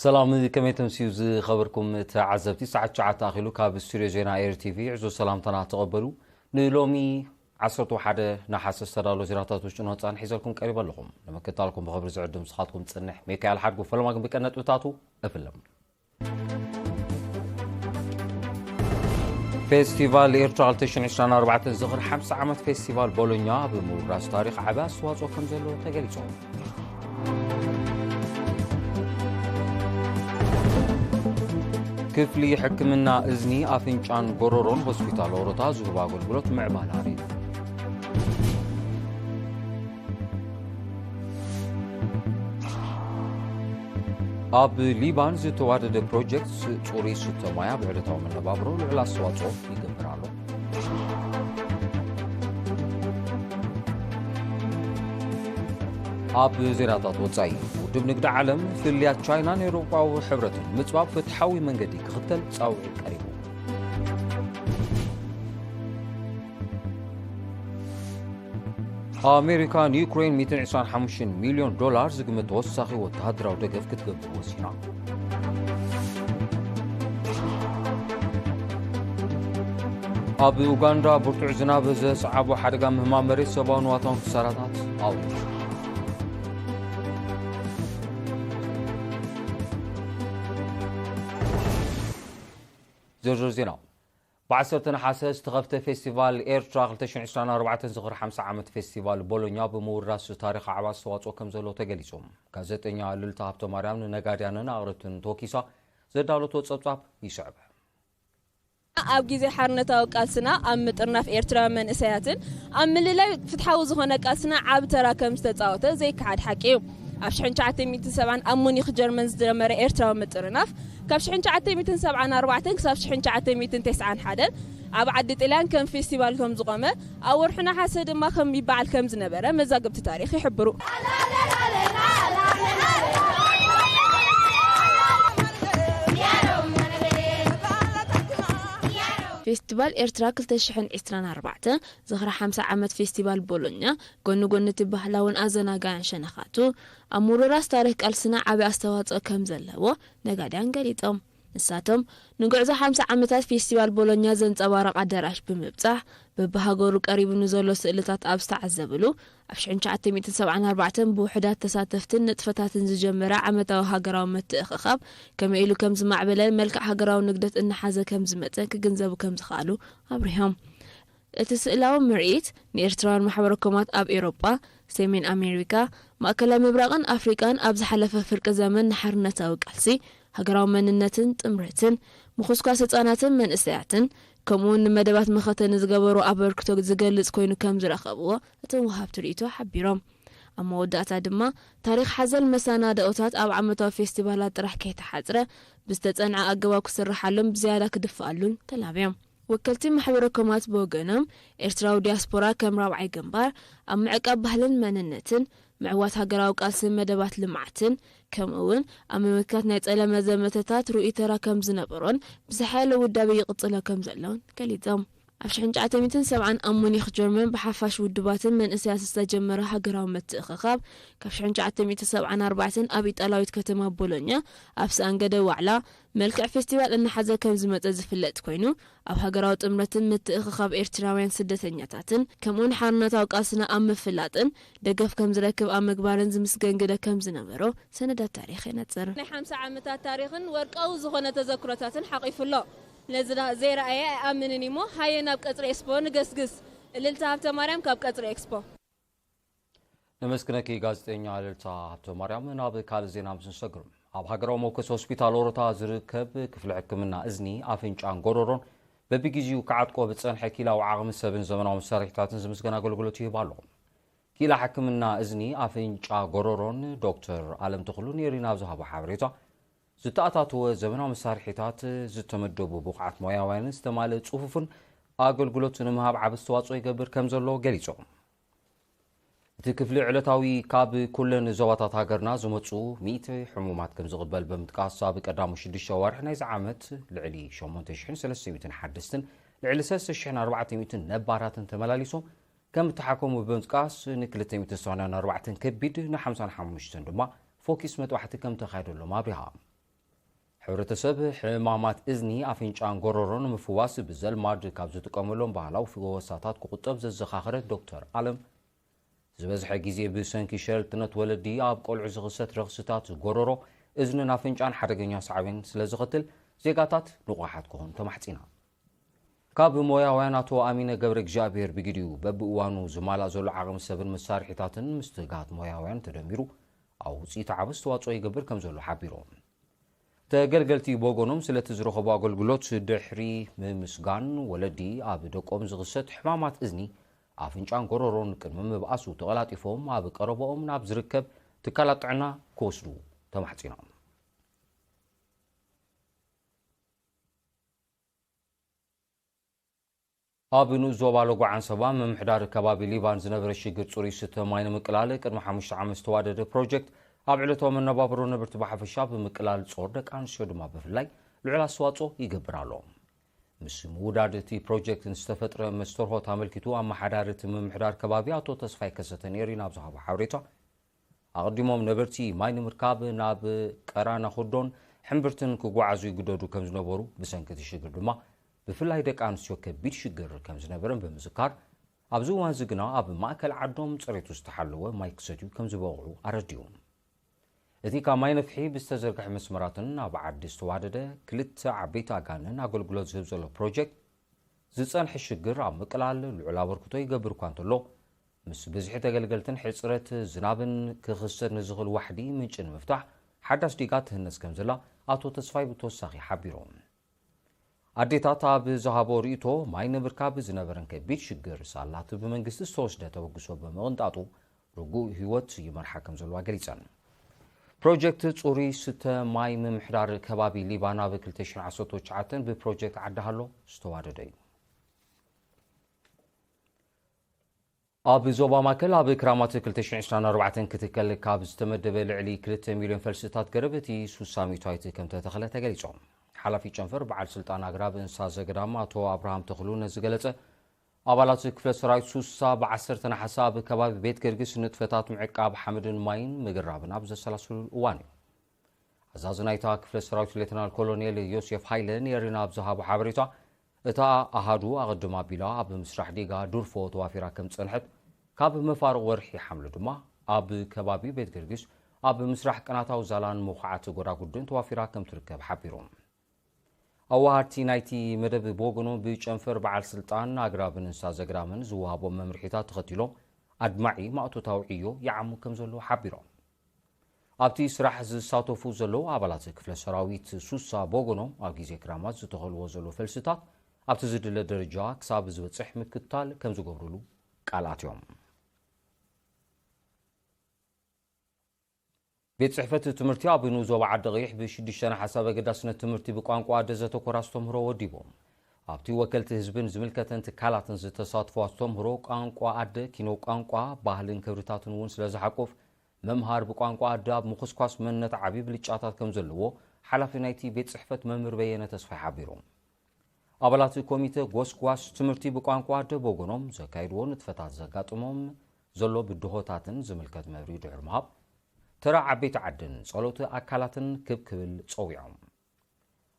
ሰላም፣ ከመይ ተምስዩ ዝኸበርኩም ተዓዘብቲ? ሰዓት ትሽዓተ ኣኺሉ ካብ ስቱድዮ ዜና ኤር ቲቪ ዕዙዝ ሰላምታና ተቐበሉ። ንሎሚ ዓሰርተ ሓደ ነሓሰ ዝተዳለወ ዜናታት ውሽጥን ወጻእን ሒዘልኩም ቀሪበ ኣለኹም። ንምክትታልኩም ብኽብሪ ዝዕድም ንስኻትኩም ጽንሕ ሚካኤል ሓድጉ። ፈለማ ግን ብቀንዲ ነጥብታቱ እፍልም። ፌስቲቫል ኤርትራ ክልተ ሽሕን ዕስራን ኣርባዕተን ዝኽሪ ሓምሳ ዓመት ፌስቲቫል ቦሎኛ ብምውራስ ታሪኽ ዓቢ ኣስተዋጽኦ ከም ዘለዎ ተገሊጹ። ክፍሊ ሕክምና እዝኒ፣ ኣፍንጫን ጎሮሮን ሆስፒታል ኦሮታ ዝህቦ ኣገልግሎት ምዕባለ ኣርእዩ። ኣብ ሊባን ዝተዋደደ ፕሮጀክት ጽሩይ ስተ ማይ ኣብ ዕለታዊ መነባብሮ ልዑል ኣስተዋጽኦ ይገብር ኣሎ። ኣብ ዜናታት ወጻኢ፣ ውድብ ንግዲ ዓለም ፍልልያት ቻይናን ኤውሮጳዊ ሕብረትን ምጽባብ ፍትሓዊ መንገዲ ክኽተል ጻውዒት ቀሪቡ። ኣሜሪካ ንዩክሬን ሚእትን ዕስራን ሓሙሽተን ሚልዮን ዶላር ዝግመት ተወሳኺ ወተሃደራዊ ደገፍ ክትገብር ወሲና። ኣብ ኡጋንዳ ብርቱዕ ዝናብ ዘስዓቦ ሓደጋ ምህማም መሬት ሰብኣዊ ንዋታውን ክሳራታት ኣውሪዱ። ዝርዝር ዜና። ብ ዓሰርተ ነሓሰ ዝተኸፍተ ፌስቲቫል ኤርትራ ክልተ ሽሕን ዕስራን ኣርባዕተን ዝኽሪ ሓምሳ ዓመት ፌስቲቫል ቦሎኛ ብምውራስ ታሪኽ ዓቢ ኣስተዋጽኦ ከም ዘለዎ ተገሊጹ። ጋዜጠኛ ልልታ ሃብተማርያም ንነጋድያንን ኣቕረብትን ተወኪሳ ዘዳለቶ ጸብጻብ ይስዕብ። ኣብ ግዜ ሓርነታዊ ቃልስና ኣብ ምጥርናፍ ኤርትራውያን መንእሰያትን ኣብ ምልላይ ፍትሓዊ ዝኾነ ቃልስና ዓቢ ተራ ከም ዝተጻወተ ዘይከሓድ ሓቂ እዩ። ኣብ ሽሕን ትሽዓተ ሚእትን ሰብዓን ኣብ ሙኒኽ ጀርመን ዝጀመረ ኤርትራዊ ምጥርናፍ፣ ካብ ሽሕን ትሽዓተ ሚእትን ሰብዓን ኣርባዕተን ክሳብ ሽሕን ትሽዓተ ሚእትን ተስዓን ሓደን ኣብ ዓዲ ጥልያን ከም ፌስቲቫል ከም ዝቖመ፣ ኣብ ወርሒ ነሓሰ ድማ ከም ይበዓል ከም ዝነበረ መዛግብቲ ታሪኽ ይሕብሩ። ፌስቲቫል ኤርትራ ክልተ ሽሕን ዕስራን ኣርባዕተ ዝኽሪ ሓምሳ ዓመት ፌስቲቫል ቦሎኛ፣ ጎኒ ጎኒ እቲ ባህላውን ኣዘናጋዕን ሸነኻቱ፣ ኣብ ምውርራስ ታሪኽ ቃልስና ዓቢ ኣስተዋጽኦ ከም ዘለዎ ነጋድያን ገሊጾም። ንሳቶም፣ ንጉዕዞ ሓምሳ ዓመታት ፌስቲቫል ቦሎኛ ዘንጸባርቕ ኣዳራሽ ብምብጻሕ፣ በብሃገሩ ቀሪቡ ንዘሎ ስእልታት ኣብ ዝተዓዘብሉ፣ ኣብ ሽሕን ትሽዓተ ሚእትን ሰብዓን ኣርባዕተን ብውሑዳት ተሳተፍትን ንጥፈታትን ዝጀመረ ዓመታዊ ሃገራዊ ምትእኽኻብ ከመይ ኢሉ ከም ዝማዕበለን መልክዕ ሃገራዊ ንግደት እናሓዘ ከም ዝመጸን ክግንዘቡ ከም ዝኸኣሉ ኣብሪሆም። እቲ ስእላዊ ምርኢት ንኤርትራውያን ማሕበረ ኮማት ኣብ ኤውሮጳ፣ ሰሜን ኣሜሪካ፣ ማእከላይ ምብራቕን ኣፍሪቃን ኣብ ዝሓለፈ ፍርቂ ዘመን ንሓርነታዊ ቃልሲ፣ ሃገራዊ መንነትን ጥምረትን፣ ምኹስኳስ ህጻናትን መንእሰያትን፣ ከምኡውን ንመደባት መኸተ ንዝገበሩ ኣበርክቶ ዝገልጽ ኮይኑ ከም ዝረኸብዎ እቶም ወሃብቲ ርእይቶ ሓቢሮም። ኣብ መወዳእታ ድማ፣ ታሪኽ ሓዘል መሰናድኦታት ኣብ ዓመታዊ ፌስቲቫላት ጥራሕ ከይተሓጽረ፣ ብዝተጸንዐ ኣገባብ ክስርሓሉን ብዝያዳ ክድፍኣሉን ተላብዮም። ወከልቲ ማሕበረ ኮማት ብወገኖም፣ ኤርትራዊ ዲያስፖራ ከም ራብዓይ ግንባር ኣብ ምዕቃብ ባህልን መንነትን፣ ምዕዋት ሃገራዊ ቃልስን መደባት ልምዓትን፣ ከምኡ እውን ኣብ ምምካት ናይ ጸለመ ዘመተታት ርኡይ ተራ ከም ዝነበሮን ብዝሓየለ ውዳቤ ይቕጽሎ ከም ዘሎን ገሊጾም። ኣብ ሽሕን ትሽዓተ ሚእትን ሰብዓን ኣብ ሙኒኽ ጀርመን ብሓፋሽ ውድባትን መንእሰያትን ዝተጀመረ ሃገራዊ ምትእኽኻብ፣ ካብ ሽሕን ትሽዓተ ሚእትን ሰብዓን ኣርባዕተን ኣብ ኢጣልያዊት ከተማ ቦሎኛ ኣብ ሰኣን ገደ ዋዕላ መልክዕ ፌስቲቫል እናሓዘ ከም ዝመጸ ዝፍለጥ ኮይኑ፣ ኣብ ሃገራዊ ጥምረትን ምትእኽኻብ ኤርትራውያን ስደተኛታትን፣ ከምኡውን ሓርነታዊ ቃልስና ኣብ ምፍላጥን ደገፍ ከም ዝረክብ ኣብ ምግባርን ዝምስገን ግደ ከም ዝነበሮ ሰነዳት ታሪኽ የነጽር። ናይ ሓምሳ ዓመታት ታሪኽን ወርቃዊ ዝኾነ ተዘክሮታትን ሓቒፉ ኣሎ። ነዚ ዳ-፣ ዘይረኣየ ኣይኣምንን እዩሞ፣ ሃየ ናብ ቀጽሪ ኤክስፖ ንገስግስ። እልልታ ሃብተ ማርያም ካብ ቀጽሪ ኤክስፖ። ነመስግነኪ ጋዜጠኛ እልልታ ሃብተ ማርያም። ናብ ካልእ ዜና ምስ ንሰግር፣ ኣብ ሃገራዊ መወከሲ ሆስፒታል ኦሮታ ዝርከብ ክፍሊ ሕክምና እዝኒ፣ ኣፍንጫን ጎሮሮን በብግዜኡ ክዓጥቆ ብዝጸንሐ ክኢላዊ ዓቕሚ ሰብን ዘመናዊ መሳርሒታትን ዝምስገን ኣገልግሎት ይህብ ኣሎ። ክኢላ ሕክምና እዝኒ፣ ኣፍንጫ፣ ጎሮሮን ዶክተር ኣለም ተኽሉ ንኤሪና ኣብ ዝሃቦ ሓበሬታ፣ ዝተኣታተወ ዘመናዊ መሳርሒታት፣ ዝተመደቡ ብቑዓት ሞያውያንን ዝተማልአ ጽፉፍን ኣገልግሎት ንምሃብ ዓቢ ኣስተዋጽኦ ይገብር ከም ዘሎ ገሊጾም። እቲ ክፍሊ ዕለታዊ ካብ ኩለን ዞባታት ሃገርና ዝመጹ ሚእቲ ሕሙማት ከም ዝቕበል ብምጥቃስ፣ ኣብ ቀዳሙ ሽዱሽተ ኣዋርሕ ናይዚ ዓመት ልዕሊ ሸሞንተ ሽሕን ሰለስተ ሚእትን ሓደስትን ልዕሊ ሰለስተ ሽሕን ኣርባዕተ ሚእትን ነባራትን ተመላሊሶም ከም እተሓከሙ ብምጥቃስ፣ ን ክልተ ሚእትን ሰማንያን ኣርባዕተን ከቢድ፣ ን ሓምሳን ሓሙሽተን ድማ ፎኪስ መጥባሕቲ ከም ተኻየደሎም ኣብሪሃ። ሕብረተሰብ ሕማማት እዝኒ፣ ኣፍንጫን ጎረሮን ንምፍዋስ ብዘልማድ ካብ ዝጥቀመሎም ባህላዊ ፈወሳታት ክቑጠብ ዘዘኻኸረት ዶክተር ኣለም፣ ዝበዝሐ ግዜ ብሰንኪ ሸለልትነት ወለዲ ኣብ ቆልዑ ዝኽሰት ረኽስታት ጎረሮ፣ እዝንን ኣፍንጫን ሓደገኛ ሳዕቤን ስለ ዘኸትል፣ ዜጋታት ንቑሓት ክኾኑ ተማሕጺና። ካብ ሞያውያን ኣቶ ኣሚነ ገብረ እግዚኣብሔር ብግዲኡ፣ በብእዋኑ ዝማላእ ዘሎ ዓቕሚ ሰብን መሳርሒታትን ምስ ትግሃት ሞያውያን ተደሚሩ፣ ኣብ ውፅኢት ዓቢ ኣስተዋፅኦ ይገብር ከም ዘሎ ሓቢሮም። ተገልገልቲ ብወገኖም ስለቲ ዝረኸቡ ኣገልግሎት ድሕሪ ምምስጋን፣ ወለዲ ኣብ ደቆም ዝኽሰት ሕማማት እዝኒ፣ ኣፍንጫን ጎረሮን ቅድሚ ምብኣሱ ተቐላጢፎም ኣብ ቀረባኦም ናብ ዝርከብ ትካላት ጥዕና ክወስዱ ተማሕጺኖም። ኣብ ንኡስ ዞባ ሎጎ ዓንሰባ ምምሕዳር ከባቢ ሊባን ዝነበረ ሽግር ጽሩይ ዝስተ ማይ ንምቅላል ቅድሚ ሓሙሽተ ዓመት ዝተዋደደ ፕሮጀክት፣ ኣብ ዕለታዊ መነባብሮ ነበርቲ ብሓፈሻ ብምቅላል፣ ጾር ደቂ ኣንስትዮ ድማ ብፍላይ ልዑል ኣስተዋጽኦ ይገብር ኣሎ። ምስ ምውዳድ እቲ ፕሮጀክት ንዝተፈጥረ መስተርሆት ኣመልኪቱ፣ ኣመሓዳሪ እቲ ምምሕዳር ከባቢ ኣቶ ተስፋይ ከሰተ ኔሪን ኣብ ዝሃቦ ሓበሬታ፣ ኣቐዲሞም ነበርቲ ማይ ንምርካብ ናብ ቀራናኹዶን ሕምብርትን ክጓዓዙ ይግደዱ ከም ዝነበሩ፣ ብሰንኪ እቲ ሽግር ድማ ብፍላይ ደቂ ኣንስትዮ ከቢድ ሽግር ከም ዝነበረን ብምዝካር፣ ኣብዚ እዋን እዚ ግና ኣብ ማእከል ዓዶም ጽሬቱ ዝተሓለወ ማይ ክሰትዩ ከም ዝበቕዑ ኣረዲኡ። እቲ ካብ ማይ ነፍሒ ብዝተዘርግሐ መስመራትን ኣብ ዓዲ ዝተዋደደ ክልተ ዓበይቲ ኣጋንን ኣገልግሎት ዝህብ ዘሎ ፕሮጀክት፣ ዝጸንሐ ሽግር ኣብ ምቅላል ልዑል ኣበርክቶ ይገብር እኳ እንተሎ፣ ምስ ብዝሒ ተገልገልትን ሕጽረት ዝናብን ክኽሰት ንዝኽእል ዋሕዲ ምንጪ ንምፍታሕ፣ ሓዳስ ዲጋ ትህነጽ ከም ዘላ ኣቶ ተስፋይ ብተወሳኺ ሓቢሮም። ኣዴታት ኣብ ዝሃቦ ርእይቶ፣ ማይ ንምርካብ ዝነበረን ከቢድ ሽግር ሳላቲ ብመንግስቲ ዝተወስደ ተበግሶ ብምቕንጣጡ፣ ርጉእ ህይወት ይመርሓ ከም ዘለዋ ገሊጸን። ፕሮጀክት ጽሩይ ስተ ማይ ምምሕዳር ከባቢ ሊባን ኣብ ክልተ ሽሕን ዓሰርተ ትሽዓተን ብፕሮጀክት ዓዲ ሃሎ ዝተዋደደ እዩ። ኣብ ዞባ ማእከል ኣብ ክራማት ክልተ ሽሕን ዕስራን ኣርባዕተን ክትከል ካብ ዝተመደበ ልዕሊ ክልተ ሚልዮን ፈልስታት ገረብ፣ እቲ ሱሳ ሚእታዊት ከም ተተኽለ ተገሊጾም። ሓላፊ ጨንፈር በዓል ስልጣን ኣግራብ እንስሳ ዘገዳም ኣቶ ኣብርሃም ተኽሉ ነዚ ገለጸ። ኣባላት ክፍለ ሰራዊት ሱሳ ብዓሰርተ ነሓሰ ኣብ ከባቢ ቤት ገርግስ ንጥፈታት ምዕቃብ ሓመድን ማይን ምግራብን ኣብ ዘሰላስሉሉ እዋን እዩ። ኣዛዚ ናይታ ክፍለ ሰራዊት ሌተናል ኮሎኔል ዮሴፍ ሃይለ ንኤሪና ኣብ ዝሃቦ ሓበሬታ፣ እታ ኣሃዱ ኣቐድም ኣቢላ ኣብ ምስራሕ ዲጋ ዱርፎ ተዋፊራ ከም ዝጸንሐት፣ ካብ መፋርቕ ወርሒ ሓምለ ድማ ኣብ ከባቢ ቤት ገርግስ ኣብ ምስራሕ ቅናታዊ ዛላን መኹዓት ጎዳጉድን ተዋፊራ ከም ትርከብ ሓቢሩ። ኣዋሃድቲ ናይቲ መደብ ብወገኖም፣ ብጨንፈር በዓል ስልጣን ኣግራብን እንስሳ ዘግራምን ዝወሃቦም መምርሒታት ተኸቲሎም፣ ኣድማዒ ማእቶታዊ ዕዮ ይዓሙ ከም ዘለዉ ሓቢሮም። ኣብቲ ስራሕ ዝሳተፉ ዘለዉ ኣባላት ክፍለ ሰራዊት ሱሳ ብወገኖም፣ ኣብ ግዜ ክራማት ዝተኸልዎ ዘለዉ ፈልስታት ኣብቲ ዝድለ ደረጃ ክሳብ ዝበጽሕ ምክትታል ከም ዝገብርሉ ቃል ኣትዮም። ቤት ጽሕፈት ትምህርቲ ኣብ ንኡስ ዞባ ዓዲ ቀይሕ ብሽዱሽተ ነሓሰ ኣብ ኣገዳስነት ትምህርቲ ብቋንቋ ኣደ ዘተኮረ ኣስተምህሮ ወዲቡ። ኣብቲ ወከልቲ ህዝብን ዝምልከተን ትካላትን ዝተሳትፎ ኣስተምህሮ፣ ቋንቋ ኣደ፣ ኪኖ ቋንቋ፣ ባህልን ክብርታትን እውን ስለ ዝሓቁፍ፣ ምምሃር ብቋንቋ ኣደ ኣብ ምኹስኳስ መንነት ዓቢ ብልጫታት ከም ዘለዎ ሓላፊ ናይቲ ቤት ጽሕፈት መምህር በየነ ተስፋይ ሓቢሩ። ኣባላት ኮሚተ ጎስጓስ ትምህርቲ ብቋንቋ ኣደ ብወገኖም፣ ዘካይድዎ ንጥፈታት ዘጋጥሞም ዘሎ ብድሆታትን ዝምልከት መብርሂ ድሕሪ ምሃብ፣ ተራ ዓበይቲ ዓድን ጸለውቲ ኣካላትን ክብ ክብል ጸዊዖም።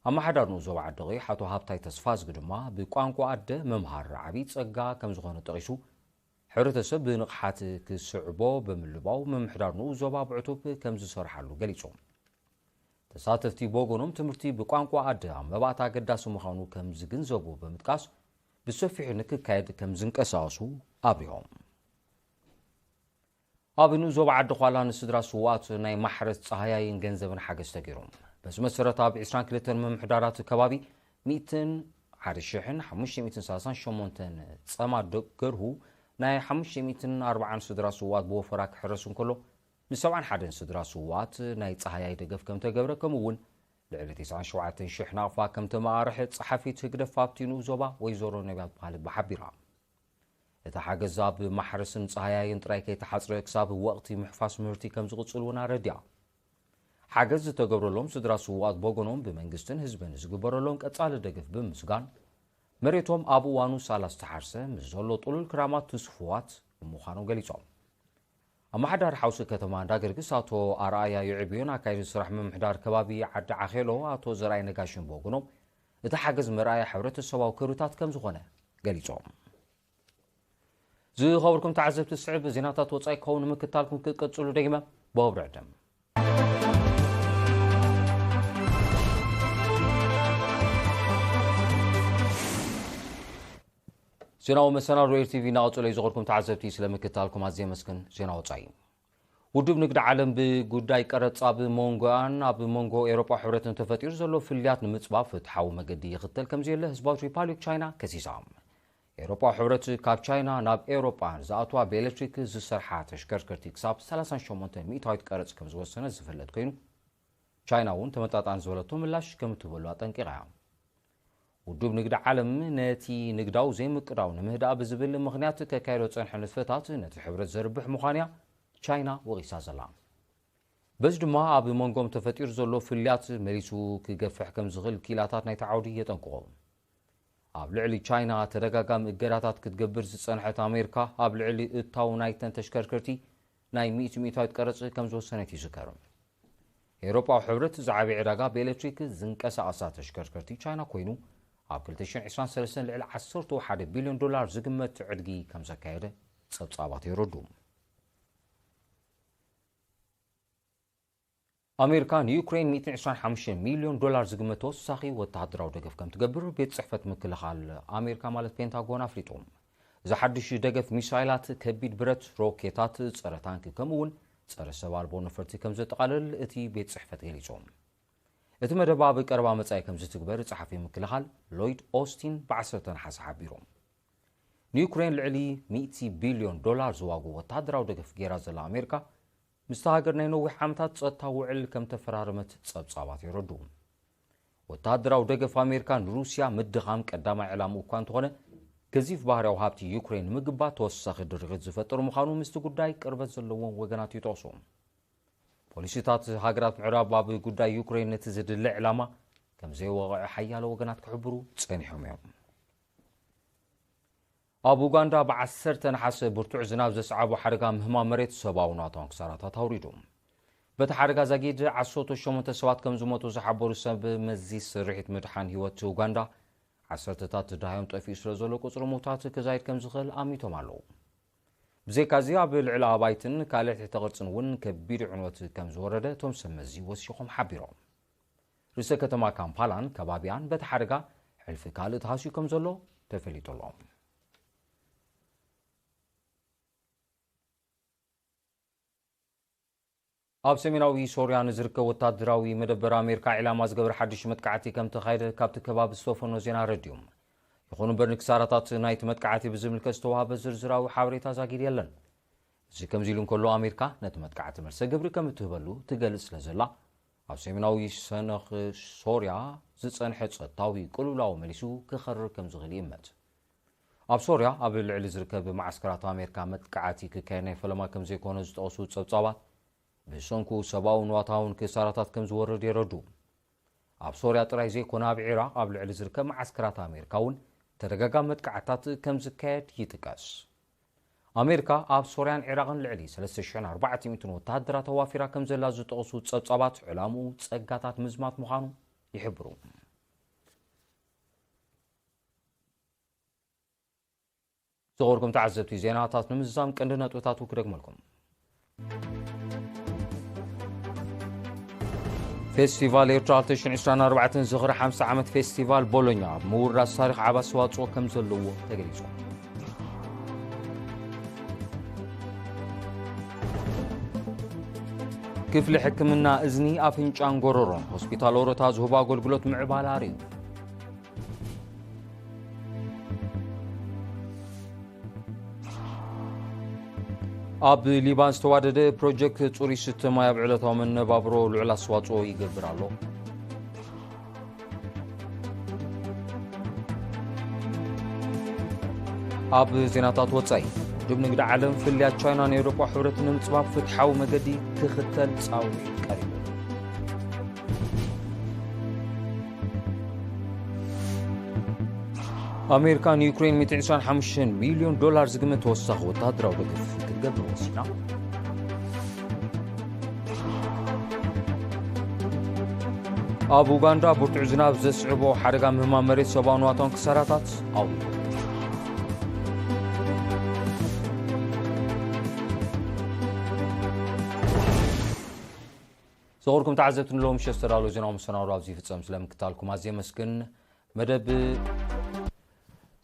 ኣመሓዳሪ ንኡስ ዞባ ዓዲ ቀይሕ ኣቶ ሃብታይ ተስፋዝጊ ድማ፣ ብቋንቋ ኣደ ምምሃር ዓቢ ጸጋ ከም ዝኾነ ጠቒሱ፣ ሕብረተሰብ ብንቕሓት ክስዕቦ ብምልባው፣ ምምሕዳር ንኡስ ዞባ ብዕቱብ ከም ዝሰርሓሉ ገሊጹ። ተሳተፍቲ ብወገኖም፣ ትምህርቲ ብቋንቋ ኣደ ኣብ መባእታ ኣገዳሲ ምዃኑ ከም ዝግንዘቡ ብምጥቃስ፣ ብሰፊሑ ንክካየድ ከም ዝንቀሳቐሱ ኣብሪሆም። ኣብ ንኡስ ዞባ ዓዲ ዃላ ንስድራ ስውኣት ናይ ማሕረስ ጻህያይን ገንዘብን ሓገዝ ተገይሩ። በዚ መሰረት፣ ኣብ ዕስራን ክልተን ምምሕዳራት ከባቢ ሚእትን፣ ሓደ ሽሕን ሓሙሽተ ሚእትን ሰላሳን ሸሞንተን ጸማድ ገርሁ ናይ ሓሙሽተ ሚእትን ኣርባዓን ስድራ ስውኣት ብወፈራ ክሕረስ እንከሎ፣ ንሰብዓን ሓደን ስድራ ስውኣት ናይ ጻህያይ ደገፍ ከም ተገብረ፣ ከምኡ እውን ልዕሊ ተስዓን ሸውዓተን ሽሕ ናቕፋ ከም ተመቓርሐ ጸሓፊት ህግደፍ ኣብቲ ንኡስ ዞባ ወይዘሮ ነቢያት ባህልቢ ሓቢራ። እቲ ሓገዝ ኣብ ማሕረስን ጻህያይን ጥራይ ከይተሓጽረ፣ ክሳብ ወቕቲ ምሕፋስ ምህርቲ ከም ዝቕጽል እውን ኣረዲኣ። ሓገዝ ዝተገብረሎም ስድራ ስውኣት ብወገኖም፣ ብመንግስትን ህዝብን ዝግበረሎም ቀጻሊ ደገፍ ብምስጋን፣ መሬቶም ኣብ እዋኑ ሳላ ዝተሓርሰ ምስ ዘሎ ጥሉል ክራማት ትስፉዋት ምዃኑ ገሊጾም። ኣመሓዳሪ ሓውሲ ከተማ እንዳገርግስ ኣቶ ኣርኣያ ይዕብዮን ኣካይዲ ስራሕ ምምሕዳር ከባቢ ዓዲ ዓኼሎ ኣቶ ዘርኣይ ነጋሽን ብወገኖም፣ እቲ ሓገዝ መርኣያ ሕብረተሰባዊ ክብርታት ከም ዝኾነ ገሊጾም። ዝኸበርኩም ተዓዘብቲ፣ ዝስዕብ ዜናታት ወጻኢ ክኸውን ንምክታልኩም ክትቀጽሉ ደጊመ ብወብሪ ዕድም። ዜናዊ መሰናዶ ኤር ቲቪ እናቐጸሎ እዩ። ዝኸበርኩም ተዓዘብቲ፣ ስለ ምክታልኩም ኣዝየ የመስግን። ዜና ወጻኢ። ውድብ ንግዲ ዓለም ብጉዳይ ቀረጽ ኣብ መንጎኣን ኣብ መንጎ ኤውሮጳ ሕብረትን ተፈጢሩ ዘሎ ፍልልያት ንምጽባብ ፍትሓዊ መገዲ ይኽተል ከም ዘየለ ህዝባዊት ሪፓብሊክ ቻይና ከሲሳ። ኤውሮጳ ሕብረት ካብ ቻይና ናብ ኤውሮጳ ዝኣትዋ ብኤሌክትሪክ ዝሰርሓ ተሽከርከርቲ ክሳብ ሰላሳ ሸሞንተ ሚእታዊት ቀረጽ ከም ዝወሰነ ዝፍለጥ ኮይኑ፣ ቻይና እውን ተመጣጣኒ ዝበለቶ ምላሽ ከም እትህበሉ ኣጠንቂቓ እያ። ውድብ ንግዲ ዓለም ነቲ ንግዳዊ ዘይምቅዳው ንምህዳእ ብዝብል ምኽንያት ከካየዶ ዝጸንሐ ንጥፈታት ነቲ ሕብረት ዘርብሕ ምዃኑ እያ ቻይና ወቒሳ ዘላ። በዚ ድማ ኣብ መንጎም ተፈጢሩ ዘሎ ፍልልያት መሊሱ ክገፍሕ ከም ዝኽእል ክኢላታት ናይቲ ዓውዲ የጠንቅቑ። ኣብ ልዕሊ ቻይና ተደጋጋሚ እገዳታት ክትገብር ዝጸንሐት ኣሜሪካ፣ ኣብ ልዕሊ እታው ናይተን ተሽከርከርቲ ናይ ሚእቲ ሚእታዊት ቀረጽ ከም ዝወሰነት ይዝከር። ኤውሮጳዊ ሕብረት ዝዓበየ ዕዳጋ ብኤሌክትሪክ ዝንቀሳቐሳ ተሽከርከርቲ ቻይና ኮይኑ፣ ኣብ ክልተ ሽሕን ዕስራን ሰለስተን ልዕሊ ዓሰርተ ሓደ ቢልዮን ዶላር ዝግመት ዕድጊ ከም ዘካየደ ጸብጻባት የረድኡ። ኣሜሪካ ንዩክሬን ሚእትን ዕስራን ሓሙሽተን ሚልዮን ዶላር ዝግመት ተወሳኺ ወተሃደራዊ ደገፍ ከም ትገብር ቤት ጽሕፈት ምክልኻል ኣሜሪካ ማለት ፔንታጎን ኣፍሊጡ። እዚ ሓድሽ ደገፍ ሚሳይላት፣ ከቢድ ብረት፣ ሮኬታት፣ ጸረ ታንክ ከምኡ እውን ጸረ ሰብ ኣልቦ ነፈርቲ ከም ዘጠቓልል እቲ ቤት ጽሕፈት ገሊጹ። እቲ መደብ ኣብ ቀረባ መጻኢ ከም ዝትግበር ጸሓፊ ምክልኻል ሎይድ ኦስቲን ብዓሰርተ ነሓሰ ሓቢሩ። ንዩክሬን ልዕሊ ሚእቲ ቢልዮን ዶላር ዝዋግኡ ወተሃደራዊ ደገፍ ገይራ ዘላ ኣሜሪካ፣ ምስታ ሃገር ናይ ነዊሕ ዓመታት ጸጥታዊ ውዕል ከም ተፈራረመት ጸብጻባት የረድኡ። ወተሃደራዊ ደገፍ ኣሜሪካ ንሩስያ ምድኻም ቀዳማይ ዕላምኡ እኳ እንተኾነ፣ ገዚፍ ባህርያዊ ሃብቲ ዩክሬን ንምግባር ተወሳኺ ድርኺት ዝፈጥር ምዃኑ ምስቲ ጉዳይ ቅርበት ዘለዎም ወገናት ይጠቕሱ። ፖሊሲታት ሃገራት ምዕራብ ኣብ ጉዳይ ዩክሬን ነቲ ዝድለ ዕላማ ከም ዘይወቕዐ ሓያሎ ወገናት ክሕብሩ ጸኒሖም እዮም። ኣብ ኡጋንዳ ብዓሰርተ ነሓሰ ብርቱዕ ዝናብ ዘስዓቦ ሓደጋ ምህማም መሬት ሰብኣውን ኣታውን ክሳራታት ኣውሪዱ። በቲ ሓደጋ ዛጊድ ዓሰርተ ሸሞንተ ሰባት ከም ዝሞቱ ዝሓበሩ ሰብ መዚ ስርሒት ምድሓን ህይወት ኡጋንዳ፣ ዓሰርተታት ደሃዮም ጠፊኡ ስለ ዘሎ ቁጽሪ ምውታት ክዛይድ ከም ዝኽእል ኣሚቶም ኣለዉ። ብዘይካዚ ኣብ ልዕሊ ኣባይትን ካልእ ትሕተ ቅርጽን እውን ከቢድ ዕንወት ከም ዝወረደ እቶም ሰብ መዚ ወሲኾም ሓቢሮም። ርእሰ ከተማ ካምፓላን ከባቢኣን በቲ ሓደጋ ሕልፊ ካልእ ተሃስዩ ከም ዘሎ ተፈሊጡ ኣሎ። ኣብ ሰሜናዊ ሶርያ ንዝርከብ ወታደራዊ መደበር ኣሜሪካ ዒላማ ዝገበረ ሓድሽ መጥቃዕቲ ከም ተኻየደ ካብቲ ከባቢ ዝተፈኖ ዜና ኣረድዩ። ይኹን እምበር ንክሳራታት ናይቲ መጥቃዕቲ ብዝምልከት ዝተዋህበ ዝርዝራዊ ሓበሬታ ዛጊድ የለን። እዚ ከምዚ ኢሉ እንከሎ ኣሜሪካ ነቲ መጥቃዕቲ መልሰ ግብሪ ከም እትህበሉ ትገልጽ ስለ ዘላ ኣብ ሰሜናዊ ሰነኽ ሶርያ ዝጸንሐ ጸጥታዊ ቅልውላው መሊሱ ክኸርር ከም ዝኽእል ይእመት። ኣብ ሶርያ ኣብ ልዕሊ ዝርከብ መዓስከራት ኣሜሪካ መጥቃዕቲ ክካየድ ናይ ፈለማ ከም ዘይኮነ ዝጠቕሱ ጸብጻባት ብሰንኩ ሰብኣውን ዋታውን ክሳራታት ከም ዝወርድ የረዱ። ኣብ ሶርያ ጥራይ ዘይኮነ ኣብ ዒራቕ ኣብ ልዕሊ ዝርከብ መዓስከራት ኣሜሪካ እውን ተደጋጋሚ መጥቃዕታት ከም ዝካየድ ይጥቀስ። ኣሜሪካ ኣብ ሶርያን ዒራቕን ልዕሊ ሰለስተ ሽሕን ኣርባዕተ ሚእትን ወተሃደራት ኣዋፊራ ከም ዘላ ዝጠቕሱ ጸብጻባት ዕላምኡ ጸጋታት ምዝማት ምዃኑ ይሕብሩ። ዝኸበርኩም ተዓዘብቲ ዜናታት ንምዝዛም ቀንዲ ነጥብታቱ ክደግመልኩም። ፌስቲቫል ኤርትራ ክልተ ሽሕን ዕስራን ኣርባዕተን ዝኽሪ ሓምሳ ዓመት ፌስቲቫል ቦሎኛ ኣብ ምውራስ ታሪኽ ዓቢ ኣስተዋጽኦ ከም ዘለዎ ተገሊጹ። ክፍሊ ሕክምና እዝኒ ኣፍንጫን ጎረሮን ሆስፒታል ኦሮታ ዝህቦ ኣገልግሎት ምዕባለ ኣርእዩ። ኣብ ሊባን ዝተዋደደ ፕሮጀክት ጽሩይ ስተ ማይ ኣብ ዕለታዊ መነባብሮ ልዑል ኣስተዋጽኦ ይገብር ኣሎ። ኣብ ዜናታት ወጻኢ፣ ውድብ ንግዲ ዓለም ፍልልያት ቻይናን ኤውሮጳ ሕብረትን ንምጽባብ ፍትሓዊ መገዲ ክኽተል ጻውዒት ቀሪቡ። ኣሜሪካ ንዩክሬን ሚእትን ዕስራን ሓሙሽተን ሚልዮን ዶላር ዝግመት ተወሳኺ ወተሃደራዊ ደገፍ ክትገብር ወሲና። ኣብ ኡጋንዳ ብርቱዕ ዝናብ ዘስዕቦ ሓደጋ ምህማም መሬት ሰብኣውን ዋታውን ክሳራታት ኣውሪዱ። ዝኸበርኩም ተዓዘብቲ፣ ንሎሚ ምሸት ዝተዳለወ ዜናዊ መሰናዶ ኣብዚ ይፍጸም። ስለምክታልኩም ኣዝየ የመስግን። መደብ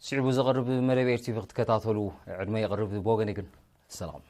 ስዒቡ ዝቐርብ መደብ ኤርቲቪ ክትከታተሉ ዕድመ የቕርብ። ብወገነይ ግን ሰላም።